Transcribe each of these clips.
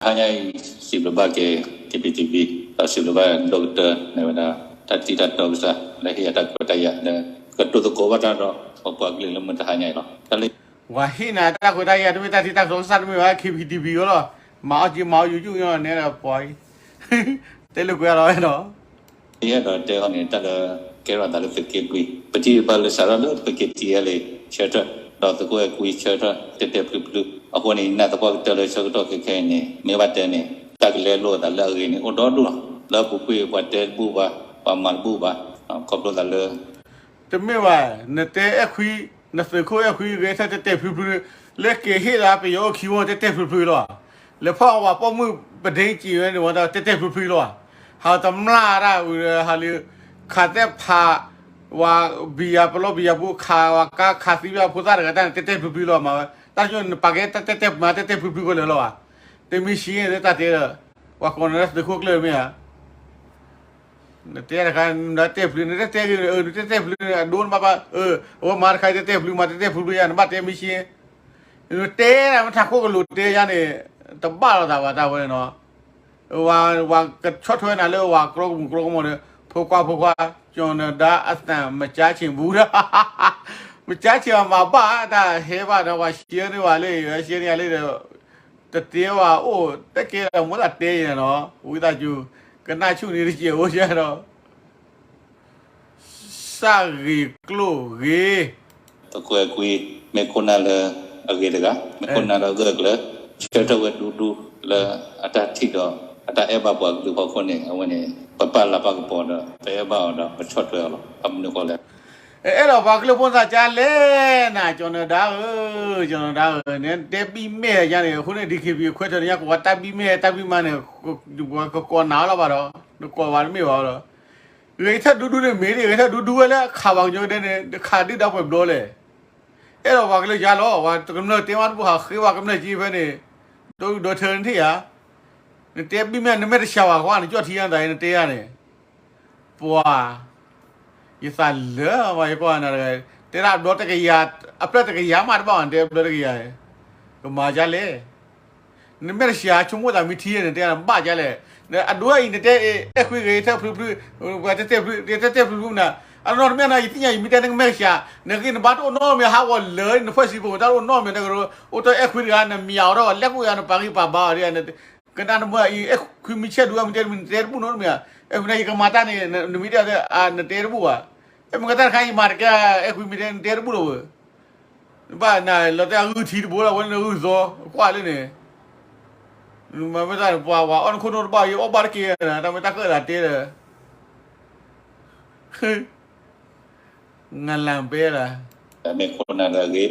တဟါညါအံၤ စံးဘျုးဘၣ်က့ၤ K B T V ဒီးစံးဘျုးဘၣ်ဒိၣ်ကတၢၢ် မ့ၢ်ဝဲဒၣ် တၢ်တံၢ်တၢ်တီကစၢ် လၢဟ့ၣ်ယၤတၢ်ခွဲးတၢ်ယာ်လၢ ကတိၤသကိးဘၣ်တၢ်ဒီး ပပှၤကလုာ်လၢမုၢ်တဟါညါအံၤလီၤ. တၢ်လၢ ပှၤဟ့ၣ်နၤတၢ်ခွဲးတၢ်ယာ် တမ့ၢ်တၢ်တံၢ်တၢ်တီကစၢ် တမ့ၢ်ဝဲ K B T V အီၤလီၤ. မၤအီၣ်က့ၤမၤအီၣ်ယူၤယူၤညီန့ၣ်ဒီးပှၤအံၤ တဲလိာ်ကွဲလီၤဝဲဒီး ယအဲၣ်ဒိးတဲအီၤန့ၣ် တၢ်လၢကဲထီၣ်သးလၢသုးက့ၣ်ကွံ ပထံၣ်ဘၣ်လၢစးထီၣ်လၢပက့ၤတံၢ်ယဲလံ ဆၢထၢၣ် ဒီးသုးခိၣ်အဲၣ်ကွံဆၢထၢၣ် တဲတဲဖျုဖျု အဃိန့ၣ် ယနာ်သပှၢ်ကတၢၢ်လၢဆၢကတီၢ်ခဲခဲအံၤန့ၣ် မ့ၢ်ဘၣ်တဲန့ၣ် တၢ်ကလဲလိာ်အသးလၢအဂ့ၤန့ၣ် အိၣ်ဒီဒူၣ်လီၤ. လၢအပူၤကွံာ်ပှၤတဲတဘူၣ်ဘၣ် ပှၤမၤတဘူၣ်ဘၣ် ခီဖျိသးလၢ တမ့ၢ်ဘၣ် နတဲအဲၣ်ခွံ နသုးခိၣ်အဲၣ်ခွံဂဲၤထၢၣ်တဲတဲဖျုဖျု လၢက့ၤဟ့ၣ်ဒၣ်ပယီၤအိၣ်ခံဝီတဲတဲဖျုဖျုလီၤ. လဲၤဖီၣ်ဝဲပိာ်မုၣ်ပဒ့ကံၤဝဲန့ၣ် ဝဲတဲတဲဖျုဖျုလီၤ. ဟးတမျၢ်တၢ်ဝံၤ ဟးလၢ ခးသဲဖး ဝဲဘံယၤပလီၢ်ဘံယၤပူၤ ခးဝဲကါခးသံဝဲဖိသၣ်တဂၤတၢ်န့ၣ် တဲတဲဖျုဖျုလီၤမးဝဲ တၢ်ကၠိန့ၣ်ပာ်ကဲတၢ်တဲတဲမၤတဲတဲဖျုဖျုကလၢာ်လီၤဘၣ်. တမ့ၢ်ဆံးန့ၣ်တၢ်တဲဒီး ပှၤကိးနၤလၢသုးခိၣ်ကျၢၢ်မ့ၢ်ဧါ နတဲတခါ နတဲဖျုး နတဲတဲဂ့ၤ နတဲတဲဖျုးန့ၣ် အဒိနဘၣ်ဘၣ် အဝဲမၤတခါတဲတဲဖျုး မၤတဲတဲဖျုးဖျုးယါ နဘၣ်တဲမ့ၢ်ဆံး နတဲဒၣ်မ့ၢ်ထးခိၣ်ကလိၤတဲယါန့ၣ် တဘၣ်လိာ်သးဘၣ်တၢ်ဝဲန့ၣ်နီၤ ဝဲကဆီၣ်ထွဲနၤလၢဝဲကြီကမူၤကြီကမီၤဒီး ဖိခွါဖိခွါ ကၠီၤနဒါအသး မကြားချင်ဘူး မကြားချင် မၤဘၣ်တၢ်ဟဲဘၣ်ဒီး ပှၤရှဲန့ၢ်ဝဲလၢ ရှဲန့ၢ်ယၤလၢဒီး တတဲဝဲအိၣ် တကဲဒီးမိၢ်သးတဲယဲနီၤ ဝံသးစူၤ ကနၣ်ဆူၣ်န့ၣ်တစဲးအိၣ်ယဲဒီး စၢ်ဂ့ၤကျိၣ်ဂ့ၤ တကွဲးကွံ မ့ၢ်ခိၣ်နၢ်လၢအဂ့ၤတဂၤ မ့ၢ်ခိၣ်နၢ်လၢအဂၢၢ်အကျၢၤ ဆၢထၢၣ်ဝဲဒူဒူလၢအတၢ်ထံၣ်ဒီး အတၢ်အဲၣ်ဘၣ်ပှၤကလုာ်ဖီခိၣ်န့ၣ် အဝဲန့ၣ် ပပာ်လၤပာ်ကပီၤဒီး ပအဲၣ်ဘၣ်အီၤဒီး ပဆီၣ်ထွဲအီၤလီၤ. အမနုၤဃိလဲၣ် အဲၣ်ဒိးပှၤကလုာ်ဖိသၣ်ကါလဲၣ်နၤ ကၠီၤနဒါဧၢ ကၠီၤနဒါဧၢ နတဲဘံၣ်မဲာ်ယါန့ၣ် အဃိန့ၣ် ဒီး ခ့ပံ ခွဲးထၢၣ်န့ၣ် ယကဝဲတၢ်ဘံၣ်မဲာ်တၢ်ဘံၣ်မါန့ၣ် ကကိးနၤလီၤဘၣ်ဒီး နကိးဝဲတမ့ၢ်ဘၣ်ဒီး ဂဲၤထၢၣ်ဒူဒူန့ၣ်မ့ၢ်ဒ် ဂဲၤထၢၣ်ဒူဒူဝဲလၢအခးပှၤကညီကဒဲန့ၣ် ခးဒုၣ်ဒါပှဲၤဘျီလဲၣ် အဲၣ်ဒိးပှၤကလုာ်ယါလီၤ ပှၤတကမျၢၢ်တဲမးတဘူၣ်ဟးဃ့ဝဲကမျၢၢ်က့ဖဲန့ၣ် ဒီဒူၣ်ဒီထၢန့ၣ်ထံၣ်ဧါ နတဲဘံၣ်မဲာ် နမဲာ်တဆှးဘၣ်ဃီ နကၠီၣ်ထံယါနသး နတဲယါန့ၣ် ပှၤ ယသးလၢမး ယကွၢ်နၤတဂၤ တဲဒၣ်အဘျီတကယၤ အဖျၢၣ်တကယၤမးတဘၣ်ဘၣ် နတဲအဘျီတကယၤ ကမၤဒ်လဲၣ် နမဲာ်တဆှး ဆိကမိၣ်သးမ့ၢ်ထံန့ၣ် နတဲနဘၣ်ဒ်လဲၣ် အဒိအံၤ နတဲအဲၣ်ခွံဂ့ၤ ထၢၣ်ဖျုဖျု ပှၤတဲတဲဖျု တဲတဲဖျုဖျုနၤ အနီၢ်တမ့ၢ်နီၤ ယသ့ၣ်ညါ ယမ့ၢ်တဲနကမဲာ်တဆှး နဂ့ၢ်နဘါတအိၣ်နီတမံၤ ဟးဂီၤလၢနဖှၢၣ်စံးပူၤ တၢ်တအိၣ်နီတမံၤ နကအိၣ်တ့ၢ်အဲၣ်ခွံတဂၤ နမၠးအီၤထီၣ် လဲၤကွံာ်ယၤ နပာ်ဂံၢ်ပာ်ဘါအီၤဒ် ကနၣ်နမၢအံၤ အဲၣ်ခွံမ့ၢ်ဆဲးဒူအမ့ၢ်တဲတမံၤ နတဲတဘူၣ်နီတမံၤဧါ အဲၣ်ခွံန့ၣ် ယကမၤတၢ်န့ၣ် နမ့ၢ်တဲ နတဲတဘူၣ်ဘၣ် အဲၣ်မ့ၢ်ကတၢၢ်တခါ ယမၤတကဲ အဲၣ်ခွံမ့ၢ်တဲ နတဲတဘူၣ်လီၤဝဲ ဘၣ်နၤလီၤတဲအဂုၢ်ထံတဘိလီၤ ဝဲနဂုၢ်သီ ကွၢ်လၢန့ၣ် မ့ၢ်တၢ်ပှၤဝဲအီၣ်နခိၣ်နူာ်တဘၣ် ယအီၣ်ဘၣ်တက့ၢ် တၢ်မ့ၢ်တၢ်ကၢၣ်သးတဲဒီး ငလၢ်ပဲလၢ မ့ၢ်ခိၣ်နၢ်လၢအဂ့ၤ ဒီးခ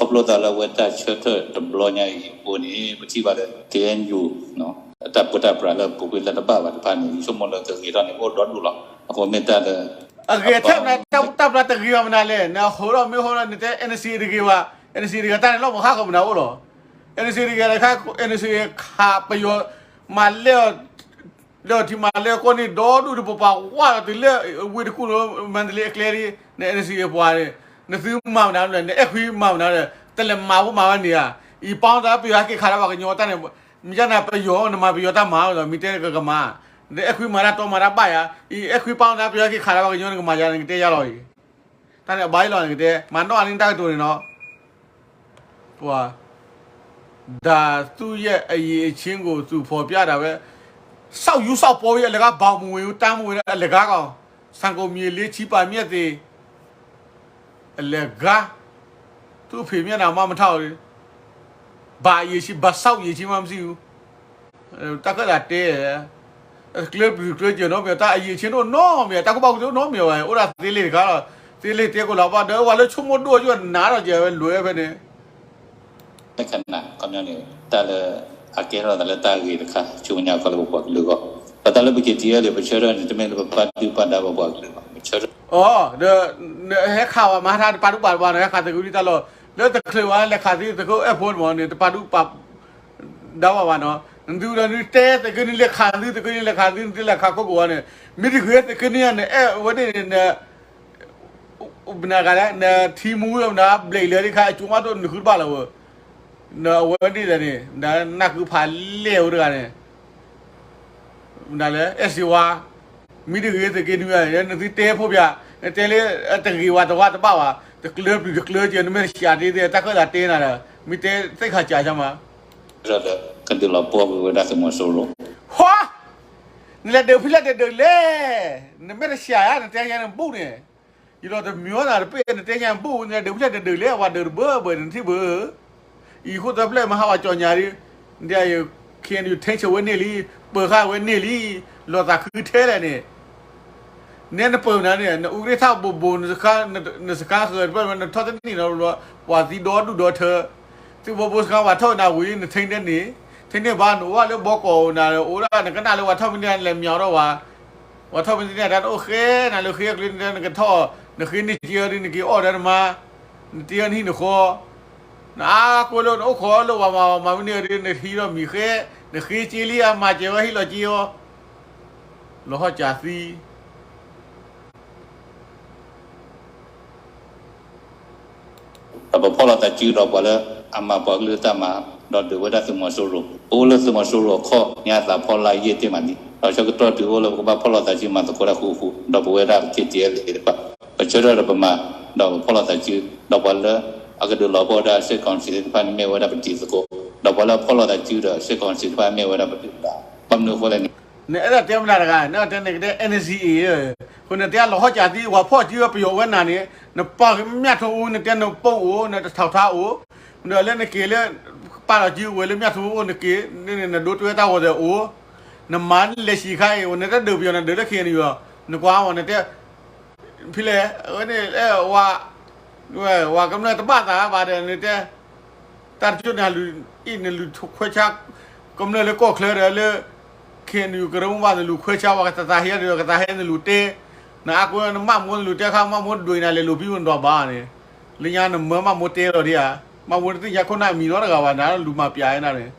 ီဖျိသးလၢအဝဲတၢ်ဆၢထၢၣ်တဘျီညါအံၤအဃိန့ၣ် ပထံၣ်ဘၣ်လၢ K N U တၢ်ပၢတၢ်ပြးလၢပူၤကွံာ်လၢတဘၣ်ဘၣ်တဖၣ်န့ၣ် ယဆိကမိၣ်လၢကဂ့ၤထီၣ်န့ၣ် အိၣ်ဒီဒူၣ်လီၤ. အဃိမ့ၢ်တၢ်လၢ အဂ့ၤထဲမနုၤ တၢ်ပၢတၢ်ပြးတဂ့ၤဘၣ်မနုၤလဲၣ် နဟိးထီၣ်မ့ၢ်ဟိးထီၣ် နတဲ N C A တဂ့ၤဘၣ် N C A တဂ့ၤ တၢ်န့ၣ်လီၤမဟါဃီမနုၤအိၣ်လီၤ N C A တဂ့ၤတခါ N C A ခးပယီၤ မၤလဲၢ်အီၤ လၢထံမၤလၢကီၢ်န့ၣ် ဒီဒူၣ်တပပှၤဝါလီၤတုၤလၢဝ့ၢ်တကူၣ်လၢ မန္တလေးအကျဲလံ န N C A ပှၤန့ၣ် နသုမၤမနုၤလဲၣ် နအဲၣ်ခွံမၤမနုၤလဲၣ် တလဲၤမၤဖိမၤဝဲန့ၣ်ဧါ အံၤပီၣ်သးပယီၤဟဲက့ၤခးလၢပှၤကညီတၢ်န့ၣ် မ့ၢ်ယါနၤပယီၤ နမၤပယီၤတၢ်မၤလီၤ မ့ၢ်တဲကကမၤ နအဲၣ်ခွံမၤတၢ်တီမၤတၢ်ဘၣ်ယါ အံၤအဲၣ်ခွံပီၣ်သးပယီၤဟဲက့ၤခးလၢပှၤကညီ နကမၤယါ နကတဲယါလီၤအံၤ တၢ်န့ၣ်အဘၣ်အံၤလီၤ နကတဲ မၤနီၢ်အါန့ၢ်တၢ်ကတိၤန့ၣ်နီၤ ပှၤ ဒါသူ့ရဲ့အရည်အချင်းကို သူဖော်ပြတာပဲ စောက်ယူစောက်ပေါ်ပြီး အလကား ဘောင်မဝင်ဘူး တန်းမဝင်ဘူး အလကားကောင် ဆန်ကုန်မြေလေး ချီးပါမြှောက်သေး အလကား သူ့အဖေမျက်နှာမှ မထောက်ဘူး ဘာအရည်အချင်း ဘာစောက်အရည်အချင်းမှ မရှိဘူး တၢ်ခၢၣ်သးတဲ ကျဲပျုၤကျဲစၢၤနီတမံၤ တၢ်အရည်အချင်းတအိၣ်နီတမံၤ တၢ်ကူၣ်ဘၣ်ကူၣ်သ့တအိၣ်နီတမံၤဘၣ် အိၣ်ဒၣ်သ့လ့ၣ်တခါလီၤ သ့လ့ၣ်တဲကိးလီၤဘၣ် ဒီးဝဲလၢဆိကမိၣ်ဒိၣ်ယိၣ်နၤဒီးကဲဝဲလွဲဖဲန့ၣ် လက္ခဏာ ခီပညီန့ၣ် တၢ်လၢ အကဲထီၣ်သးလၢတၢ်ဂ့ၤတခါ ဆူမဲာ်ညါခီလၢပပှၤကလုာ်အဂီၢ် ပသးလၢပက့ၤတံၢ်အီၤလံ ပဆၢထၢၣ်န့ၣ် တမ့ၢ်လၢပပာ်ဒုၣ်ပာ်ဒါပပှၤကလုာ်ဘၣ် ပဆၢထၢၣ် အီၤ ဒီး ဟဲခးဝဲမၤဟးထါတပာ်ဒူၣ်ပာ်ဒါဘၣ်နီၤ ဟဲခးသုးက့လွံၢ်တၢ်လီၢ် လၢတချုးဝဲလဲၤခးသုး သုးခိၣ်အဲၣ်ဖိမ့ၢ်န့ၣ် တပာ်ဒူၣ်ပာ် ဒါဘၣ်ဘၣ်နီၤ နသုဒီးနတဲသုးက့နံၤလဲၤခးသုး သုးက့နံၤလဲၤခးသုး နသုလဲၤခးခိၣ်ကဝီၤန့ၣ် မ့ၢ်တဂ့ၤသုးက့နံၤ နအဲၣ်ဝဲဒၣ်န့ၣ် န ဘၣ်နဂၤလဲၣ် နထံမူဝဲမနုၤ ဘျဲးလၢာ်တခါ အကၠိမးဒိၣ်နဃုတဘၣ်လီၤဝဲ အဝဲဒ်လဲၣ်န့ၣ် နၢ်ကုဖးလဲၢ်ဝဲတဂၤန့ၣ် နလဲၣ် အဲၣ်စ့ဝါ မ့ၢ်တဂ့ၤ သုးက့နွံ နသုတဲဖိပၠး နတဲလၢ တဂ့ၤဝဲတဝါတဘၣ်ဘၣ် တကျၢပျုၤတကျၢက့ၤ နမ့ၢ်တစှၤတ့ၢ် တၢ်ခၢၣ်သးတဲနၤဒီး မ့ၢ်တဲသ့ၣ်ခါစှၤဆၢမး ကဒုးလီၤပှီၢ်ကွံာ်ဝဲဒၣ်သုးမီၤစိရိၤ ဟီ နလဲၤဒုးဖဲလဲၣ်တဒုးလဲၣ် နမ့ၢ်တစှၤဧါ နတဲညါနဘူၣ်န့ၣ် ယလီၤတမံၤနၤတပ့ၢ် နတဲညါနဘူၣ် နလဲၤဒုးဖဲလဲၣ်တဒုးလဲၣ် အဝဲဒုးတဘၢဘၢနထံၣ်ဘၢ အံၤဃိသၢဖျၢၣ်မဟါဝဲကၠီညါဒ် နတဲ KNU ထိန်းချုပ်ဝဲန့ၢ်လံ ပၢၤဃာ်ဝဲန့ၢ်လံ လီၤသးခုထဲလဲၣ်န့ၣ် နဲနပၢၤနၤန့ၣ် နအူရ့ၣ်ထၣ်ဘိးဘိး နစခါဃၢၤတဖျၢၣ် နထီၣ်တန့ၢ်နီတဘျီ ပှၤသံဒီဒူၣ်ဒီထၢ သုးဘိဘိစခါပှၤထီၣ်နၤဝံၤ နထိန်းတယ်န့ၣ် ထိန်းတယ်ဘၣ် နအိၣ်လၢဘီကီးနၤ အိၣ်ဒၣ် နကနၣ်လၢပှၤထီၣ်မံၤဒ်လဲၣ် မၠီၤထီၣ်ဝဲ ပှၤထီၣ်မံၤဒ်န့ၣ် တၢ်တအိၣ်ဃဲနၤလၢဃ့အကျဲ နတဲနကထီၣ် နဃ့န့ၢ်က့ၤအီၤဒီး နက့ၤအီၣ်ဒီးနမါ နတ့အီၤနဟံၣ်နဃီ နအါကိလၢနအိၣ်ခိးလၢပှၤမၤမၤမနုၤဒ် နဟံးဒီးမံၤဃဲ နဃ့က့ၤလံအမၤစၢၤဝဲဟံၣ်လီၤက့ၤအီၤ လီၤဟီၣ်ကၠးသံ ဒီးပဖီၣ်လိာ်သးစုဒီးပှၤလၢအမၤပှၤကလုာ်တၢ်မၤ ဒီးဒုးဝဲဒၣ်သုးမီၤစိရိၤ ပအိၣ်လၢသုးမီၤစိရိၤအခီၣ် ညါသးဖီလာ်ယ့ၢ်တ့ၢ်မးလံ ဒီးဆၢကတီၢ်တုၤအိၣ်လၢပကဘၣ်ဖီၣ်လိာ်သးစုမၤသကိးတၢ်ဃူဃူ ဒီးပဝဲဒၣ် K T L A တဖၣ် ပဆၢထၢၣ်ဒီးပမၤ ဒီးပဖီၣ်လိာ်သးစု ဒီးပှၤလၢအကဒုးလီၤပှီၢ်ဝဲဒၣ် စစ်ကောင်စီ သ့ၣ်တဖၣ်န့ၣ်မ့ၢ်ဝဲဒၣ်ပတံၤသကိး ဒီးပှၤလၢအဖီၣ်လိာ်သးစုဒီး စစ်ကောင်စီ သ့ၣ်တဖၣ်မ့ၢ်ဝဲဒၣ်ပဒုၣ်ပဒါ ဘၣ်မနုၤအဃိလဲၣ်န့ၣ် နအဲၣ်ဒိးတဲမနုၤတဂၤ နအဲၣ်ဒိးတဲန့ၣ်ကတဲ N C A အဃိန့ၣ်တဲလီၤဟီၣ်ကၠးသံ ပှၤဖီၣ်စုပယီၤဝဲနၤန့ၣ် နပာ်မၠၣ်ထူအိၣ် နတဲနပိာ်အိၣ် နတထီၣ်ထါအိၣ် နလၢနက့ၤလၢ ပာ်လီၤစုဝဲလၢမၠၣ်ထူအိၣ်နက့ၤ နဒိတွဲတၢ်ဂီၤသဲးအိၣ် နမၤလဲၤဆံးခါအံၤ နတဒုးပယီၤ နဒုးလၢ K N U နကွၢ်အီၤ နတဲ ဖဲလဲၣ် အဝဲန့ၣ် ဝဲ ဝဲကမျၢၢ်တဘၣ်သးဘၣ်ဒီး နတဲ တၢ်တကၠိၣ်န့ၣ် အံၤနလူၤခွဲးဆါ ကမျၢၢ်လၢကီၢ်ချၢဒီးလၢ K N U ကရၢမိၢ်ပှၢ် နလူၤခွဲးဆါ ပှၤကသးဟ့ဒီး ကသးဟ့နလူၤတဲ နအါကိနမၣ်မိၢ်နလူၤတဲခါ မၣ်မိၢ်ဒွဲၣ်နၤလဲၤလိာ်ဖံးမနုၤဘၣ်န့ၣ် လၢညါနမၢမၣ်မိၢ်တဲလီၤဒံးဧါ မၣ်မိၢ်တသ့ၣ်ညါခိၣ်နၢ်မံၤနီတဂၤဘၣ် နလူၤမၤပျးနၤန့ၣ်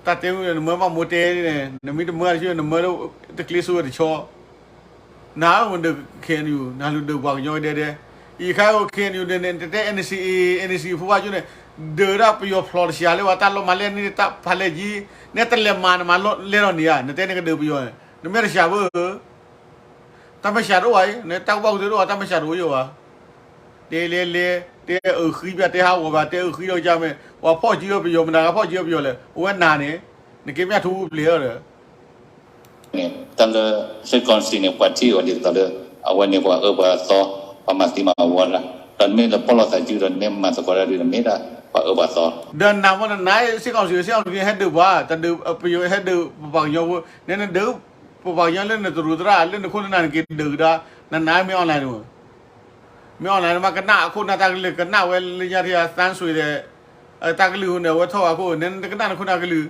တၢ်တဲဝဲန့ၣ် နမၢမၣ်မိၢ်တဲန့ၣ် နမ့ၢ်တမၢတဆၢ နမၢလၢတကျ့စိဝဲတဆီ နမၤဒုး K N U နလူၤဒုးပှၤကညီဒဲဒဲ အံၤခါအိၣ် K N U န့ၣ် တတဲ N C A N C A ဖိဘၣ်ကၠိန့ၣ် ဒုးဒၣ်ပယီၤဖျိးတစှၤလၢပှၤတၢ်လီၢ်မၤလဲၢ်န့ၣ် တၢ်ဖးလဲၢ်ကံ နဲတလဲၤမၤနမၤလဲၢ်လီၤန့ၣ်ဧါ နတဲနကဒုးပယီၤ နမ့ၢ်တစှၤဘၣ် တၢ်မၤစှၤတအိၣ်ဘၣ်အံၤ နတၢ်ကူၣ်ဘၣ်ကူၣ်သ့တအိၣ် တၢ်မၤစှၤတအိၣ်ယိာ်ဘၣ် တဲလဲၤလဲၤ တဲအုးဃံဘၣ် တဲဟးဂီၤဘၣ် တဲအုးဃံဒီးကမ့ၢ် ပှၤဖီၣ်စုပယီၤ မတၤဂၤဖီၣ်စုပယီၤလဲၣ် အိၣ်ဝဲနၤန့ၣ် နက့ၤမၠၣ်ထူပျဲၢ်အီၤဒီး တၢ်လၢ စစ်ကောင်စီ န့ၣ် ပှၤထံၣ်အီၤဒ်သိးလၢ အဝဲန့ၣ်ပှၤအၢပှၤသီ ပှၤမၤသံမၤဝီတၢ် ဒီးနမ့ၢ်လၢဖီၣ်လိာ်သးစုဒီးနမ့ၢ်မၤသကိးတၢ်ဒုး နမ့ၢ်ဒၣ်ပှၤအၢပှၤသီ ဒီးနၤမ့ၢ်နနါ စစ်ကောင်စီ စစ်ကောင်စီ ဟဲဒုးပှၤ တဒုးပယီၤဟဲဒုးပပှၤကညီဖိ နဲနဒုး ပပှၤကညီလၢနတရူးသရၣ် လၢနခိၣ်နနၢ်နက့ၤဒုးကဒါ နနါမ့ၢ် online န့ၣ် မ့ၢ် online မ့ၢ်ကနၣ်အခိၣ်နၢ်တၢ်ကလုၢ် ကနၣ်ဝဲလၢညါထံၣ် သန်းရွှေ ဒီး တၢ်ကလုၢ်အဃိန့ၣ် အဝဲထီၣ်အခိၣ် နဲနတကနၣ်နခိၣ်နၢ်ကလုၢ်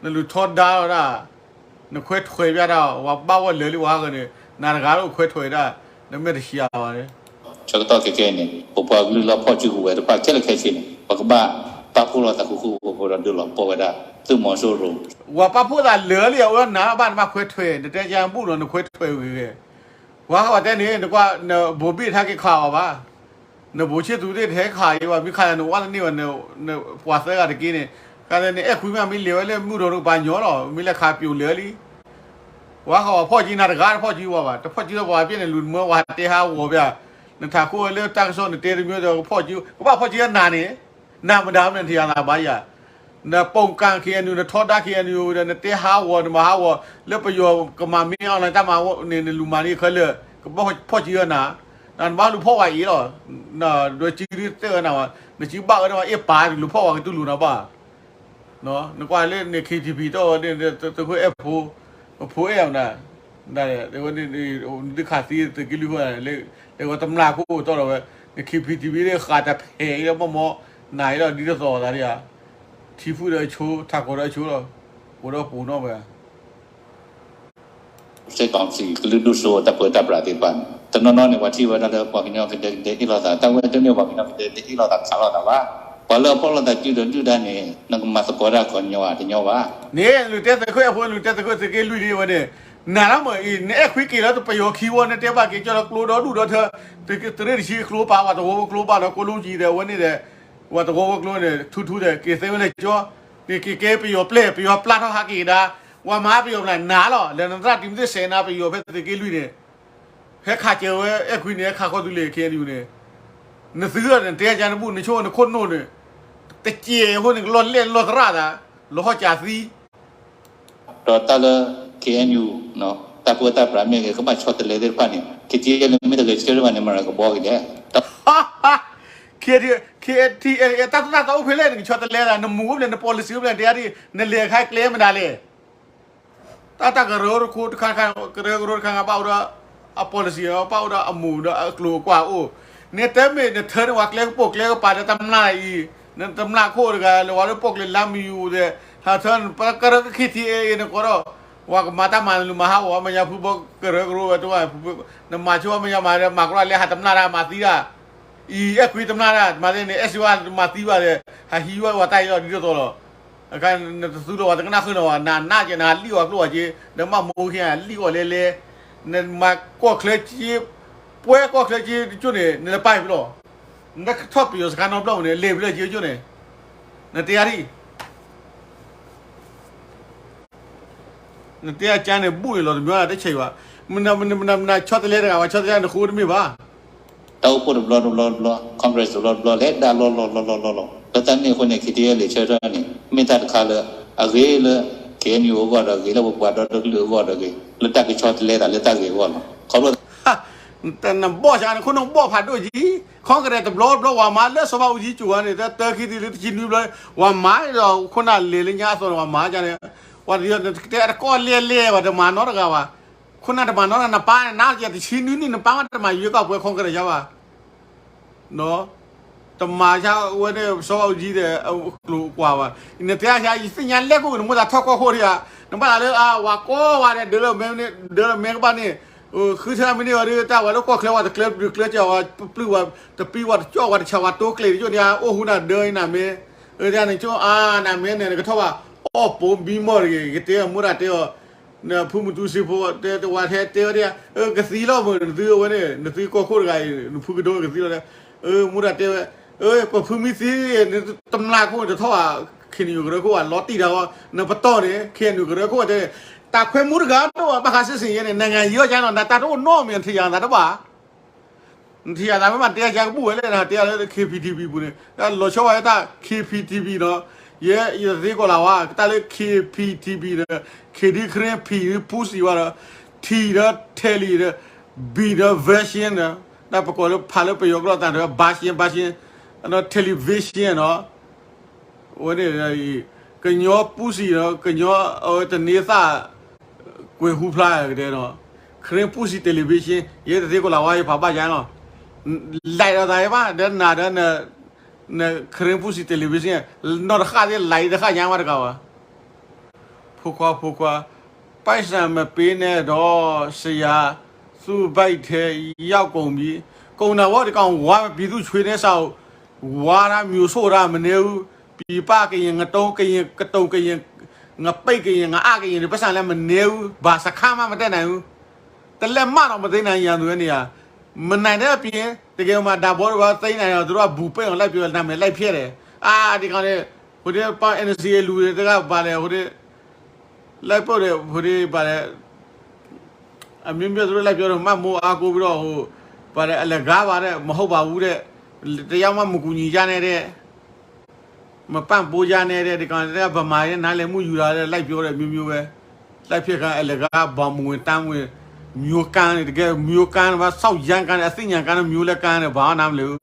နလူၤထီဒါလီၤဒၣ် နခွဲးထွဲးပြတၢ် ပှၤဘၣ်ဝဲလၢာ်လံ ပှၤဟးဂီၤန့ၣ် နၤတဂၤလၢအိၣ်ခွဲးထွဲးဒၣ် နမ့ၢ်တဆံးဘၣ်န့ၣ် ဆၢကတီၢ်ခဲကဲအံၤန့ၣ် ပပှၤကလုာ်လၢဖီၣ်စုကဝဲၤတဖၣ်ခဲလၢာ်ခဲဆ့န့ၣ် ပကဘၣ်ပာ်ဖှိၣ်လိာ်သးဃူဃူဖိးဖိးဒီးဒုးလီၤပှီၢ်ဝဲဒၣ် သုးမီၤစိရိၤ ပှၤပာ်ဖှိၣ်သးလၢာ်လံ အဝဲနၤဘၣ်နဘၣ်ခွဲးထွဲး နတဲယါဘူၣ်နီၤ နခွဲးထွဲးဂ့ၤဂ့ၤ ပှၤဟးဂီၤတဲန့ၣ် နကွၢ် နဘိးဘ့ၣ်တဟဲက့ၤခးအီၤဘၣ် နဘိးဆ့သူးသ့ၣ်တဟဲခးအီၤဘၣ် မ့ၢ်ခးယၤနဝဲတန့ၢ်ဘၣ် ပှၤသၢဂၤတက့ၢ်န့ၣ် ခါန့ၣ် အဲၣ်ခွံမးမ့ၢ်လဲၤဝဲလၢမုၢ်ထီၣ်တကပၤညီလီၤ မ့ၢ်လဲၤခးပျိာ်လၢာ်လံ ပှၤဟးဂီၤဖီၣ်စုနၤတဂၤတဖီၣ်စုပှၤဘၣ် တဖီၣ်စုပှၤဘၣ် ပျဲန့ၣ်လူၤနမၢပှၤတဲဟးဂီၤပျဲ နထးခိၣ်လၢတၢ်ကစီၣ်နတဲတမံၤဒီးကဖီၣ်စု ကဘၣ်ဖီၣ်စုနၤန့ၣ် နၤမတၤမနုၤထံၣ်ယၤသးဘၣ်ယၤ နပိာ်ကၢ် K N U နထီဒါ K N U ဒီး နတဲဟးဂီၤ နမၤဟးဂီၤ လၢပယီၤကမၤမ့ၢ် online တၢ်မၤန့ၣ် နလူၤမၤန့ၣ်ခဲလၢာ် ကဘၣ်ဖီၣ်စုနၤ နဘၣ်လူၤဖီၣ်ဝဲအံၤလီၤ ဒီးစုဒုးသ့ၣ်ဝဲနၤဝဲ နစုဘၣ်ဝဲဒၣ်ဝဲအ့ၣ်ပာ် လူၤဖီၣ်ဝဲကတူၢ်လိာ်နၤဘၣ် နကွၢ်လၢန့ၣ် K T P တီၢ်ဝဲန့ၣ် သုးခိၣ်အဲၣ်ဖိ ပဖိအဲၣ်အီၤနၤ ဒ်ခးသံသုးက့လွံၢ်ခိၣ် လဲၤဝဲတမျၢ်ခိၣ်တီၢ်လီၤဝဲ န K T P န့ၣ် ဃးတၢ်ဖဲးအံၤလၢမီၢ်မီၢ် နၤအံၤလီၤဒ်သိးသးဒ်ဧါ ထံဖုၣ်ဒီးအဆိ ထးခိၣ်ဒီးအဆိလီၤ အိၣ်ဒီးပူၤနီၣ်ဝဲ စစ်ကောင်စီ ကလုာ်ဒူၣ်စိတၢ်ပၢတၢ်ပြးသ့ၣ်တဖၣ်န့ၣ် တနီၤနီၤန့ၣ် ပှၤထံၣ်ဝဲဒၣ်လၢပှၤကညီကဒဲကဒဲအ့ၣ်လိာ်သး တၢ်ဝဲတမ့ၢ်ပှၤကညီကဒဲကဒဲအ့ၣ်လိာ်သးခးလိာ်သးဘၣ်. ပှၤလၢအဖီၣ်လိာ်သးစုဒီးဒုၣ်ဒါန့ၣ် နကမၤသကိးတၢ်ကညီဧါ တညီဘၣ်. န့ၣ် လူၤတဲသုးခိၣ်အဲၣ်ဖိ လူၤတဲသုးခိၣ်သုးက့လွံၢ်ဒ်ဝဲန့ၣ် နၤလၢမ့ၢ်အံၤ နအဲၣ်ခွံက့ၤလၢပယီၤခံဝီ နတဲဘၣ်က့ၤကၠီလၢကျိဒီဒူၣ်ဒီထၢ သုးရ့ၣ်တဆံကျိပာ်ဝဲ တဝီဖိကျိပာ်ဒီး ကိးလူကံၤဒီးဝဲန့ၣ်ဒီး ပှၤတဝီဝီကျိန့ၣ် ထူထူဒီး က့ၤသ့ဝဲလၢကၠီ, က့ၤက့ၤက့ၤပယီၤပျဲၢ် ပယီၤပျၢ်ထီၣ်ဟးက့ၤကဒါ, ဝၤမၤပယီၤပျၢ်နၤလီၤ, လၢနသရၣ်တံၤမသ့ၣ်စဲးနၤပယီၤဖဲသုးက့လွံၢ်န့ၣ်, ဟဲခးစၢၤဝဲအဲၣ်ခွံန့ၣ် ဟဲခးခီသူလ့ၤ ခ့ၣ်အဲၣ်ယူၣ်န့ၣ်, နသုဒီးနတဲယါနဘူၣ် နဆိကမိၣ်နခိၣ်နူာ်န့ၣ်, တစဲးအဃိန့ၣ် ကလီၢ်လဲၢ်လီၢ်သရၣ်သး, လီၤဟီၣ်ကၠးသံ ဒီးတၢ်လၢ ခ့ၣ်အဲၣ်ယူၣ် တၢ်ပၢတၢ်ပြးမ့ၢ်ဂ့ၤ ကဘၣ်ဆီတလဲသ့ၣ်တဖၣ်န့ၣ် ခ့ၣ်ထံၣ်အဲၣ်လၢမ့ၢ်တဂဲၤဆၢထၢၣ်ဘၣ်န့ၣ် မၤရၤကဘီက့ၤလဲၣ်. ခ့ၣ်ထံၣ်, ခ့ၣ်ထံၣ်အဲၣ် တၢ်တၢ်တၢ်အိၣ်ဖဲလဲၣ် နကဆီတလဲသး နမူအိၣ်ဖဲလဲၣ် န policy အိၣ်ဖဲလဲၣ် တဲဒၣ်ဒ် နလဲၤခါကျဲမနုၤလဲၣ်. တၢ်တၢ်ကရၢတခိၣ်တခါတခါ ကရၢကရိတခါခါ ဘၣ်အိၣ်ဒီး အ policy ဘၣ်အိၣ်ဒီးအမူဒီးအကျိၤအကွာ်အိၣ်, နတမ့ၢ်နထၢန့ၢ်ဝဲကျဲကပိာ်ကျဲကပၤဒီးတမျၢ်အံၤ, နတမျၢ်ခိၣ်တဂၤ လဲၤဝဲလၢပိာ်ကျဲလါမယူၤဒီး ဟးထၢ ပကရၢကခ့ၣ်ထံၣ်အဲၣ်အံၤ နကီးဒီး ဝဲကမၤတၢ်မၤလူၤမၤဟးဂီၤမ့ၢ်ညါ ဖုဘီကရၢကရိဝဲတဝဲ နမၤဆိမ့ၢ်ညါမၤဒီး မၤကရီလၢဟးတမျၢ်တၢ်မၤသံတၢ်, အံၤအဲၣ်ခွံတမျၢ်တၢ် မၤသ့န့ၣ် အဲၣ်စ့ဝါမၤသံဘၣ်ဒီး ဟးဟံးဝဲဝဲတၢ်အံၤလီၤဒ်သိးသိးလီၤ. နတသူလီၤဝဲ တကနၣ်ဃုာ်နီၤဝဲ နနၢ်ကဲ နဟးလံၣ်အီၤကျိၣ်ဝဲက့ ဒီးမၤမူခံ လံၣ်အီၤလဲလဲ, နမၤကီၢ်ချၢက့, ပှဲၤကီၢ်ချၢက့တကၠိန့ၣ် နလဲၤပာ်ဖဲလဲၣ်, နထီၣ်ပယီၤစခါနီတဘျီန့ၣ် လဲၤဖဲလဲၣ်က့ကၠိန့ၣ်, နတဲယါဒ် နတဲအကါန့ၣ် ဘူၣ်န့ၣ်လီၤတမံၤတဆဲးဘၣ်, မနုၤမနုၤမနုၤမနုၤ ဆီတလဲတဂၤဘၣ် ဆီတလဲနဃိတမ့ၢ်ဘၣ်. တၢ်အိၣ်ဖှိၣ်တဘျီတဘျီတဘျီ Congress တဘျီတဘျီ လဲၤဒၣ်လီၤလီၤလီၤလီၤလီၤလီၤ လၢတၢ်န့ၣ်အဃိန့ၣ် ခ့ၣ်ထံၣ်အဲၣ်လံာ်ဆၢထၢၣ်န့ၣ် မ့ၢ်တၢ်တခါလၢ အဂ့ၤလၢ ခ့ၣ်အဲၣ်ယူၣ် အဂီၢ်ဒီးဂ့ၤ လၢပပှၤဒီတကလုာ်အဂီၢ်ဒီးဂ့ၤ လၢတၢ်ကဆီတလဲသးလၢတၢ်ဂ့ၤအဂီၢ်လီၤ. ခီဖျိ နဘီၣ်ဆါန့ၣ် ခိၣ်နူာ်ဘီၣ်ဖးဒိၣ်ကံ, Congress တဘျီတဘျီ ဝၤမၤလၢစီၤဘးအူကၠံကၠိၤဝဲန့ၣ် တၢ်တၢ်ခံသံလၢတဆံနွံဘျီ ဝၤမၤဒီးခိၣ်နၢ်လဲၤလၢညါအသိးန့ၣ် ဝၤမၤန့ၣ်, ဝၤတယီၤတဲတကီၢ်လဲၢ်လဲၢ်ဘၣ် တမၤနီတဂၤဘၣ်, ခိၣ်နၢ်တမၤနီ နပၢ်န့ၣ် နၤတဆံနွံနံၣ် နပၢ်မးတမၤယွဲၢ်ကီၢ်ပှဲၤ Congress ယါဘၣ် တမၤဆါဝဲန့ၣ် စီၤဘးအူကၠံဒီး အကျိၤအကွာ်ဘၣ်. နတဲအါယသ့ၣ်ညါလဲၣ်ကိၣ် နမိၣ်သးထီၣ်ကီၢ်ခိၣ်ဒံးဧါ, နဘၣ်သးလၢအဝၤကီဝဲဒီး ဒၢလၢမဲကဘၣ်န့ၣ်, ဃုထၢမ့ၢ်န့ၢ်ဝဲဒၣ် တၢ်ဝဲလၢကီၢ်ချၢဝဲတကျဲပဒုးကျဲကၢၤဝဲ ပျုၢ်ဝဲ တပံဝဲတကၠီၣ်ဝဲတဆၢဝဲတိကျဲၤတကၠိန့ၣ် အိၣ်ဟူနၤဒၢနၤမ့ၢ်, တၢ်န့ၣ်ကၠိအါနၤမ့ၢ်န့ၣ် နကထီၣ်ဘၣ် အီၣ်ပိာ်မံမီၢ်တဂ့ၤ ကတဲမိၢ်တၢ်တဲအီၤ နဖုမူတူစ့ဖိ တဲတဝၤထဲတဲဝဲဒၣ် ကသံလီၤမ့ၢ် နသုဝဲန့ၣ် နသုကီၢ်ခိၣ်တဂၤအံၤ နဖုကဒိကသံလီၤတဲ, မိၢ်တၢ်တဲဝဲ, ပဖုမံသံ နတမျၢ်ခိၣ်တထီၣ်ဘၣ် ခ့ၣ်နူာ်ကရၢခိၣ်ဘၣ် လီၤတံၢ်တၢ်ဝဲ နပတီၢ်န့ၣ် ခ့ၣ်နူာ်ကရၢခိၣ်တဲ, တၢ်ခွဲမူတဂၤတအိၣ်ဘၣ် ဘၣ်ဃးစ့ၢ်စ့ၢ်ယဲန့ၣ် နငါယီကါနီၤ နတၢ်တအိၣ်နီတမံၤ နထံၣ်ယၤသးတဘၣ် နထံၣ်ယၤသးမ့ၢ်ဘၣ်တဲယၤကဘူၣ်ဝဲလဲၣ် နတဲယၤလၢ K P T P ပူၤန့ၣ် လီၤဆီဝဲတၢ် K P T P နီၤ, ယဲယသ့ကိးလၢ်ဝါ တၢ်လၢ K P T P န့ၣ် K ဒ် Karen, P ဒ် Pussy ဝဲဒီး T ဒီး Tele ဒီး V ဒီး Vision ဒီး တၢ်ပကိးလၢဖးလၢပယီၤကျိာ်တၢ်ဒီး Bashin Bashin ဒီး Television နီၤ အဝဲန့ၣ် ကညီ Pussy ဒီး ကညီ အဝဲတန့သၣ် ကွဲၤဟူဖျါကတဲနီၤ, Karen Pussy Television ယဲတသ့ကိးလၢ်ဝါ ယဖးဘၣ်ယါနီၤ, လဲၤဒီးသးယဘၣ် ဒီးနၤဒီး Karen Pussy Television နီၢ်တဃၣ်သ့ၣ် လဲၤတဃၣ်ညါမးတကးဘၣ် ဖိခွါ ဖိခွါ ပိုက်ဆံမပေးနဲ့တော့ ဆရာ သူ့ဗိုက်ထဲရောက်ကုန်ပြီ ကုန်တာပေါ့ ဒီကောင် ဝါ ပြည်သူ့ချွေးနဲ့ စာအုပ် ဝါဒမျိုး ဆိုးတာ မနည်းဘူး ပြည်ပကရင် ငတုံးကရင် ကတုံးကရင် ငပိတ်ကရင် ငအါကရင်တွေ ပိုက်ဆံလည်း မနည်းဘူး ဘာစခန်းမှ မတက်နိုင်ဘူး တလက်မတော့ မသိနိုင်ရန်သူနေရာ မနိုင်တဲ့အပြင် တကယ်မှ ဒါဘောတွေက သိမ်းနိုင်တော့ သူတို့က ဘူပိတ်အောင် လိုက်ပြော နာမည် လိုက်ဖျက်တယ် အာ ဒီကောင်တွေ ဟိုတည်း ပ N C A လူတွေတက ဘာလဲ ဟိုတည်း လိုက်ပို့တယ် ဟိုတည်း ဘာလဲ အမျိုးမျိုး သူတို့ လိုက်ပြောတယ် မှတ်မိုးအားကိုးပြီးတော့ ဟို ဘာလဲ အလကားပါတဲ့ မဟုတ်ပါဘူးတဲ့ တရားမှ မကူညီကြနဲ့တဲ့ မပံ့ပိုးကြနဲ့တဲ့ ဒီကောင်တွေက ဗမာတွေ နားလည်မှု ယူတာတဲ့ လိုက်ပြောတယ် မျိုးမျိုးပဲ လိုက်ဖျက်ခံ အလကား ဗိုလ်မှူး တန်းမှူး မျိုးကန်းတွေ တကယ် မျိုးကန်းတွေ ဘာ စောက်ရမ်းကန်းတွေ အသီးညံကန်းတွေ မျိုးလည်းကန်းတယ် ဘာမှ နားမလည်ဘူး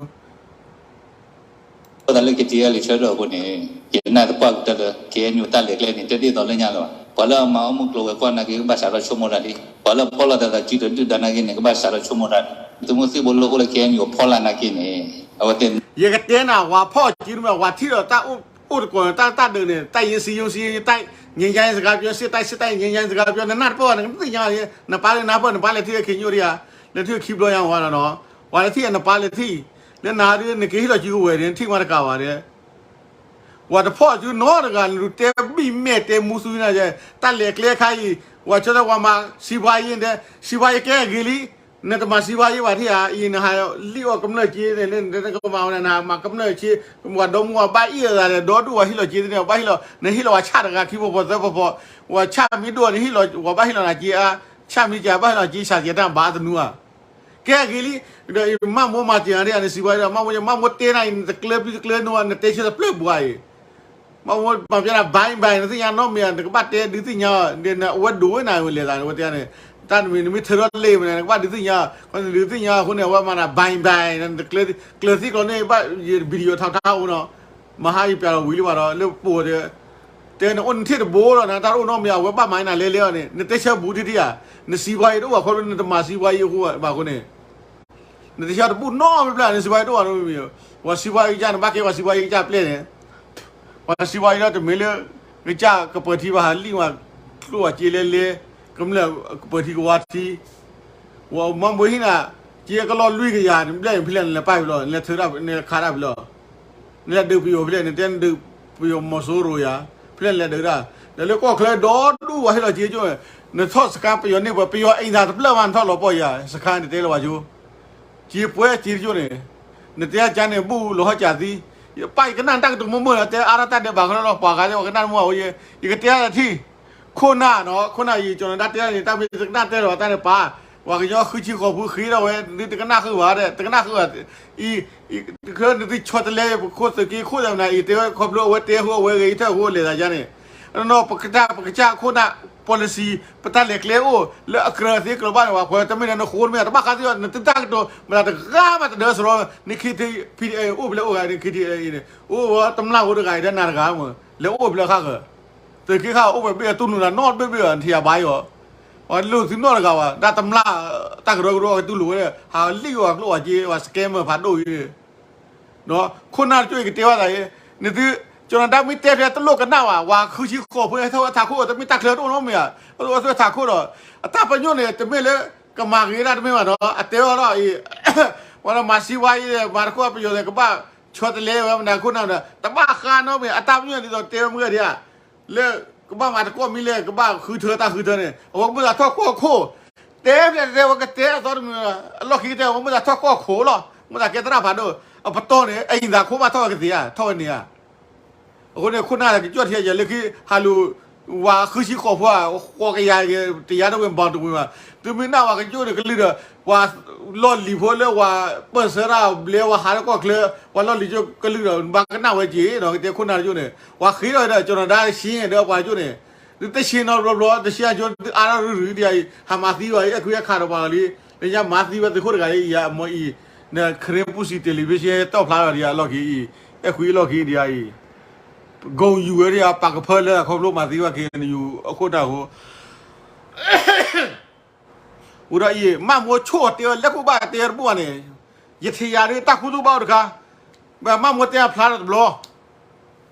အဃိသတးလၢ က့ၤတံၢ်အလံာ်ဆၢထၢၣ်အဃိန့ၣ် ယနာ်သပှၢ်ကတၢၢ်လၢ K N U တၢ်လဲၤကျဲန့ၣ် တဒ်သိးလၢညါလၢၤဘၣ်. ပှၤလၢအမၤအီၣ်မုၢ်ကျိၤဝဲၤကွာ်နာ်က့ ကဘၣ်စးထီၣ်ဆိကမိၣ်တၢ်ဒ်, ပှၤလၢအဖီၣ်လိာ်သးသးစုတဒုၣ်ဒါနာ်က့န့ၣ် ကဘၣ်စးထီၣ်ဆိကမိၣ်တၢ်ဒ်, သုးမုၢ်သံၣ်ဘိလၢအိၣ်လၢ K N U အဖီလာ်နာ်က့န့ၣ် အဝဲသ့ၣ် ယကတဲနၤ ဝၤဖီၣ်စုတမ့ၢ် ဝၤထံၣ်ဒီးတၢ်အိၣ်တကိး တၢ်တၢ်ဒုးန့ၣ် တၢ်ယ့စံယိစံ တၢ်ငြိမ်းချမ်းရေးစကားပြော စစ်တိုက် စစ်တိုက် ငြိမ်းချမ်းရေးစကားပြော နနၢ်တပၢၢ် နကသ့ၣ်ညါ နပၢ်လၢနၢ်ပၢၢ် နပၢ်လဲၤထံၣ် ခ့ညိၣ်တယါ လဲၤထံၣ်ခံဘျီညါဝဲလီၤနီၤ ပှၤလၢထံၣ်အံၤ နပၢ်လၢထံၣ်, လၢနၤဒုး နကဟ့ၣ်လီၤစုကဝဲၤန့ၣ် နထံၣ်မးတကးဘၣ်ဒီး, ပှၤတဖီၣ်စုနီတဂၤ နဒုးတဲဘံၣ်မဲာ်တဲမူသူနၤ, တၢ်လဲၤကျဲခါအံၤ, ပှၤဆီတလဲ ပှၤမၤ စီးပွားရေး ဒီး စီးပွားရေး ကဲအဂ့ၤလံ, နတမၤစံးဝါယံဘၣ်ထံၣ်ဧါ, အံၤနဟးလံၣ်အီၣ်ကမျၢၢ်က့န့ၣ် နကမၤဝဲနၤ နမၤကမျၢၢ်က့, ပှၤဒီမါဝၤဘၣ်အံၣ်အသးဒီး ဒီဒူၣ်ဝဲဟ့ၣ်လီၤက့သ့န့ၣ် ဘၣ်ဟ့ၣ်လီၤ, နဟ့ၣ်လီၤဝဲဆၣ်တဂၤခံဖီဖီသၢဖီဖီ, ဝဲဆၣ်မ့ၢ်ဒိၣ်န့ၣ် ဟ့ၣ်လီၤ ဝဲဘၣ်ဟ့ၣ်လီၤနၤက့ဧါ, ဆၣ်မ့ၢ်ကဘၣ်ဟ့ၣ်လီၤက့ ဆၣ်ကဲတၢ်ဘၣ်သနူဧါ. ကဲဂ့ၤလံ, ဒီးမၢ်မိၢ်မၤစၢၤနၤဒ်နစံးဝါဒီး မၢ်မိၢ် မၢ်မိၢ်တဲနၤအံၤ နတကျၢၤပျံၤတကျၢၤနူ နတဲဆၢတဖျၢၣ်ပှၤအံၤ မၢ်မိၢ်ပာ်ပျဲနၤ ဘၣ်ဘၣ် နသ့ၣ်ညါနီတမံၤ နကဘၣ်တဲဒုးသ့ၣ်ညါအီၤ အဝဲဒိးဝဲနၤဝဲလဲၤသးန့ၣ် အဝဲတဲန့ၣ်, တၢ်နမံၤ နမ့ၢ်ထၢထီၣ်လ့ၣ်မနုၤ နကဘၣ်ဒုးသ့ၣ်ညါအီၤ နဒုးသ့ၣ်ညါအဃိန့ၣ် အဝဲမၤနၤ ဘၣ်ဘၣ် နတကျၢၤသံကျီန့ၣ် ဘၣ်ယ video ထီၣ်ထီၣ်အိၣ်နီၤ, မဟါယပျးလီၤဝံၤလံဘၣ်ဒီး လၢပအိၣ်ဒီး တဲနအိၣ်နထံၣ်တဘိလီၤ နတၢ်တအိၣ်နီတမံၤ အဝဲဘၣ်မၤနၤလဲၤလဲၤအီၤန့ၣ် နတဲဆၢဘူးထံထံဧါ, နစံးဝါအံၤတအိၣ်ဘၣ်ခီဖျိနတမၤစံးဝါအံၤအဃိဘၣ်အဃိန့ၣ် နတဆါတဘူၣ်နီတဘျီ နစံးဝါယံတအိၣ်နီတမံၤ, ပှၤစံးဝါယံကစၢ်န့ၣ် ဘၣ်ကဲပှၤစံးဝါယံကစၢ်ပျဲၢ်န့ၣ်, ပှၤစံးဝါယံဒီးတမ့ၢ်လၢ ကစၢ်ကပၢၤထံဘၣ် ဟးလံၣ်ဝဲ ကျိၣ်ဝဲက့လဲလဲ, ကမျၢၢ်ကပၢၤထံကဝါထံ, ဝဲမၤဘိဟံၣ်နၤ, က့ကလီၢ်လွံၢ်ကယၤ နဘျဲၣ်ဖဲလဲၣ်နလဲၤပာ်ဖဲလဲၣ် နလဲၤထၢဒၣ် နလဲၤခးဒၣ်ဖဲလဲၣ် နလဲၤဒုးပယိၤဖဲလဲၣ် နတဲနဒုးပယိၤမီၤစိရိၤယၤ, ဖဲလဲၣ်နလဲၤဒုးဒၣ်, ဒီးလၢကီၢ်ချၢဒီဒူၣ်ဝဲဟ့ၣ်လီၤက့ကၠိန့ၣ်, နထီၣ်စခါပယီၤန့ၢ်ပှၤ ပယီၤအံၤသးတဖျၢၣ်မး နထီၣ်လီၤပီၢ်ယၤ စခါန့ၣ်တဲလၢၤဘၣ်ကၠိ, က့ပှဲၤက့တကၠိန့ၣ်, နတဲကၠါန့ၣ် ဘူၣ်လီၤဟီၣ်ကၠးသံ, ယပၢ်ယကနၣ်တၢ်ကတိၤမုၢ်မုၢ်လီၤ တဲအါထီၣ်တၢ်ဒဲးဘးခီလီၤ ပှၤဂၤလၢပှၤကနၣ်တမုာ်အဝဲယဲ, ယကတဲအါထံၣ် ခိၣ်နၢ်နီၤ ခိၣ်နၢ်အံၤ ကၠီၤနဒါတဲန့ၣ် တၢ်မ့ၢ်တကနၣ်တဲလီၤတၢ်န့ၣ်ပၢ်, ပှၤကညီဃုဆံဃိးဖိဃ့ထီၣ်ဝဲ နတကနၣ်ဃုာ်ဘၣ်ဒီး တကနၣ်ဃုာ်ဘၣ်, အံၤ, နသုဆီတလဲပခိၣ်သုးက့ခိၣ်သးမနၤအံၤ တဲဝဲခီဖျိအဝဲတဲအဃိအဝဲဂ့ၤထၢၣ်အဃိလဲၤသးယါန့ၣ်, နီၤပကတၢ်ပကစၢ်ခိၣ်နၢ် policy ပတၢ်လဲၤကျဲအိၣ် လၢအကြၢးသ့ကြၢးဘၣ်န့ၣ် ပှၤတမ့ၢ်န့ၣ် နဃိတမ့ၢ် တဘၣ်ဃးသ့ၣ် နသုတၢ်ကတိၤ မတၤတဂၤမးတဒၢစရီ န KTLA အိၣ်ဖဲလဲၣ်အိၣ်ဂၤ န KTLA အံၤန့ၣ် အိၣ်ဝဲတမျၢ်ဖိတဂၤအံၤဒီးနၤတဂၤမး လဲၤအိၣ်ဖဲလဲၣ်ဃၣ်ဃၢၤ, သုးက့ဃၣ်အိၣ်ဖဲဘ့ၣ်အတူၢ်လိာ်နၤနီတဘ့ၣ်ဘ့ၣ် နထံၣ်ယၤဘါယီၤ, ပှၤလိၣ်သုနီတဂၤဘၣ် တၢ်တမျၢ် တၢ်ကရၢကရိအတူၢ်လိာ်ဝဲ ဟးလံၣ်ဝဲကျိၣ်ဝဲက့ ပှၤ scammer ဖးဒိၣ်အံၤ ခိၣ်နၢ်တကၠိအံၤကတဲဝဲသးအံၤ, နသု ကၠီၤနဒါမ့ၢ်တဲဖဲတလိၣ်ကနၣ်ဘၣ် ပှၤဃုဆံဃိးဖိဟဲထီၣ်ဝဲထးခိၣ် တမ့ၢ်တၢ်ချၢတအိၣ်နီတမံၤဧါ, အဝဲထးခိၣ်ဒီး အတၢ်ပညိၣ်န့ၣ် တမ့ၢ်လၢ ကမၤဂ့ၤတၢ်တမ့ၢ်ဘၣ်နီၤ အတဲဝဲလီၤအံၤ, ပှၤလၢမၤစံးဝါအံၤ မၤတခိၣ်ပယီၤန့ၣ် ကဘၣ်ဆီတလဲဝဲမနုၤခိၣ်နၢ်ဒီး တဘၣ်ဃးနီတမံၤ အတၢ်ပညိၣ်ဒ်သိးတဲဝဲမုၢ်ဂၤဒံးဧါ လၢ ကဘၣ်မၤတကိးမံၤလဲၣ် ကဘၣ်ဃုထၢတၢ်ဃုထၢန့ၣ် အဝဲမ့ၢ်သးထီၣ်ကီၢ်ခိၣ်, တဲဖျဲးတဲဝဲကတဲအသီတမံၤ, အလီၢ်ခံကတဲဝဲမ့ၢ်သးထီၣ်ကီၢ်ခိၣ်လီၤ, မ့ၢ်သးကဲသရၣ်ဖးဒိၣ်, အပတီၢ်န့ၣ် အအံၤသးခိၣ်ဘၣ်ထီၣ်ဝဲကသ့ဧါ ထီၣ်ဝဲန့ၣ်ဧါ. အဃိန့ၣ် ခိၣ်နၢ်ကကၠီၣ်ထံယဲၢ်လၢခံ ဟးလူၤ ဝၤဃုဆံဃိးဖိဧါ ဃိးကယၤ တယၤတဝ့ၢ်ဘီတဝ့ၢ်ဘၣ်, သုမ့ၢ်နၢ်ဝၤကကၠိၣ်န့ၣ်ကလုၢ်ဒီး ပှၤလီၢ်လံၤဖိလၢဝၤပၢၢ်ဆၢတၢ်ဘျဲဝၤဟးလၢကီၢ်ချၢ ပှၤလီၢ်လံၤကၠိၣ်ကလုၢ်ဒီး နဘၣ်ကနၣ်ဝဲက့ၤနီၤ ကတဲခိၣ်နၢ်တကၠိၣ်န့ၣ် ပှၤဃ့ထီၣ်ဒီး ကၠီၤနၤဒါတဆ့ဒီးပှၤကၠိၣ်န့ၣ်, သုတဆ့နီတဘျီဘျီ တဆ့အကၠိၣ် သုအါထီၣ်ရုၢ်ရုၢ်ဒ်အံၤ ဟးမၤသံဝဲအံၤ အဲၣ်ခွံအဲၣ်ခးဒီးပှၤလီၤလံ, လၢညါမၤသံဝဲသုးခိၣ်တဂၤအံၤ ယၤအမီၤအံၤ, နခရံာ်ပူၤစံး television တီၣ်ဖျါလီၤဒံးအလီၢ်ခံအံၤ, အဲၣ်ခွံအလီၢ်ခံဒံးအံၤ ဂုဏ်ယူၤဝဲဒံးအပာ်ကဖၢလၢအခီဖျိမၤသံဝဲ KNU အခိၣ်တၢ်အဃိ ဝံၤဒီးအံၤ မၢ်မိၢ်ဆိၣ်တဲဝဲ လဲၤခိၣ်ဘၣ်တဲဝဲတဘူၣ်ဘၣ်န့ၣ်, ယထံၣ်ယၤဒ်တၢ်ခူသူၣ်ဘၣ်အိၣ်တခါ, ဘၣ်မၢ်မိၢ်တဲဖျါထီၣ်တဘျီ,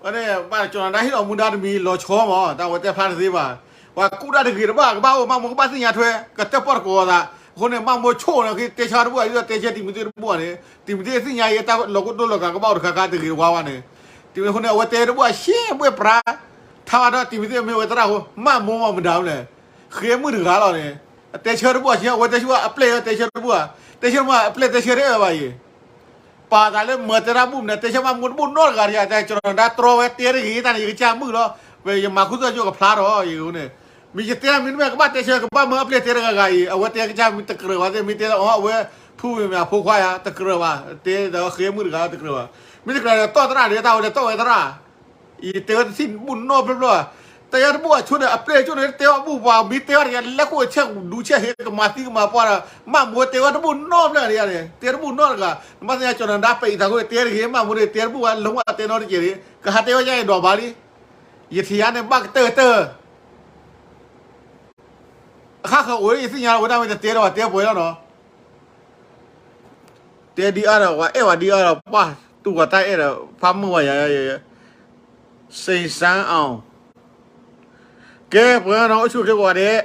ဝဲန့ၣ် ဘၣ်ကၠီၤနၤဒါဟ့ၣ်လီၤမူဒါတမံၤလီၤဆီမး တၢ်ဝဲတဲဖျါတသ့ဘၣ်, ပှၤကူၣ်တၢ်တဂ့ၤတဘၣ်ကဘၣ်အိၣ် မၢ်မိၢ်ကဘၣ်သ့ၣ်ညါထွဲ ကတၢၢ်ပီၣ်တကိးသး, အဃိန့ၣ် မၢ်မိၢ်ဆိၣ်န့ၣ် ကတဲဆၢတဘူၣ် ဒ်သိးတဲဆၢတံၤမသ့းတဘူၣ်ဘၣ်န့ၣ် တံၤမသ့းသ့ၣ်ညါအံၤ တၢ်လီၤကိၢ်ဒိလီၤကၤကဘၣ်အိၣ်တခါခါတဂ့ၤတဝါဝါန့ၣ်, တံၤမသ့းအဃိန့ၣ် အဝဲတဲတဘူၣ်အဆ့ဘှဲၣ်ပြါ ထါဝဲဒီးတံၤမသ့းမ့ၢ်ဝဲသရၣ်ဖိ မၢ်မိၢ်မၤမတၤလဲၣ်, ဃ့မုၣ်တဂၤလီၤန့ၣ်, အတဲဆၢတဘူၣ်အဆ့ အဝဲတဲဆၢအပျဲၢ်တဲဆၢတဘူၣ်ဧါ, တဲဆၢတဘူၣ်အပျဲၢ်တဲဆၢတအဲၣ်ဘၣ်အံၤ, ပာ်သးလၢမၤတဲတၢ်ဘူၣ်မနုၤ တဲဆၢမၢ်မိၢ်တဘူၣ်နီတဂၤတဂၤ တၢ်ကၠီၤနၤဒါတြီဝဲတဲတဂ့ၤတၢ်န့ၣ် ယကစၢ်မုၣ်လီၤ, ဝဲယမၤခူသူၣ်ကၠိကဖျါထီၣ်အံၤန့ၣ်, မ့ၢ်ယတဲမ့ၢ်တမ့ၢ်ကဘၣ်တဲဆၢကဘၣ်မၢအပျဲၢ်တဲတဂၤဂၤအံၤ အဝဲတဲကစၢ်မ့ၢ်တကြၢးဘၣ်သ့ၣ် မ့ၢ်တဲအီၤအဝဲ ဖုမ့ၢ်မ့ၢ်အဖိခွါယၤ တကြၢးဘၣ် တဲဒီးဃ့မုၣ်တဂၤတကြၢးဘၣ်, မ့ၢ်တကြၢးဒီးတီၢ်သရၣ်ဒီး တၢ်ဝဲဒီးတီၢ်ဝဲသရၣ် ယတဲဝဲတထံၣ်ဘူၣ်နီတဘျီဘျီ, တၢ်ယါတဘူၣ်အဆိန့ၣ် အပျဲၢ်အကၠိန့ၣ် တဲအီၤဘူၣ်ပှၤ မ့ၢ်တဲအီၤတဂ့ၤ လဲၤခိၣ်ဆဲးဒူဆဲးဟ့ ကမၤသံကမၤပှၢ်ဒီး မၢ်မိၢ်တဲဝဲတဘူၣ်နီတဘျီတဂၤန့ၣ် တဲတဘူၣ်နီတဂၤ, နဘၣ်သ့ၣ်ညါကၠီၤနၤဒါပဲာ်အံၤသးခိၣ် တဲတဂ့ၤ မၢ်မိၢ်န့ၣ် တဲတဘူၣ်ဝဲ လၢဝဲတဲနီတကဲးန့ၣ် ကဟးတဲဝဲယါအံၤဒီးဘၣ်လံ, ယထံၣ်ယါန့ၣ် ဘၣ်ကတၢၢ်ကတၢၢ် အခါဃၢၤအိၣ် ယသ့ၣ်ညါလီၤဝဲဒၣ်မ့ၢ်တတဲဒီး တဲပှဲၤလီၤနီၤ တဲဒ်အါဒီး ပှၤအဲၣ်ဝဲဒ်အါဒီး ပှၤတူၢ်ဝဲတၢ်အဲၣ်ဒီး ဖးမုၢ်ဝဲယၤ စ့စၢ်အီၤ, ကဲ ပှဲၤနီၤ အိၣ်ဆူၣ်ချ့ကိးဂၤဒဲး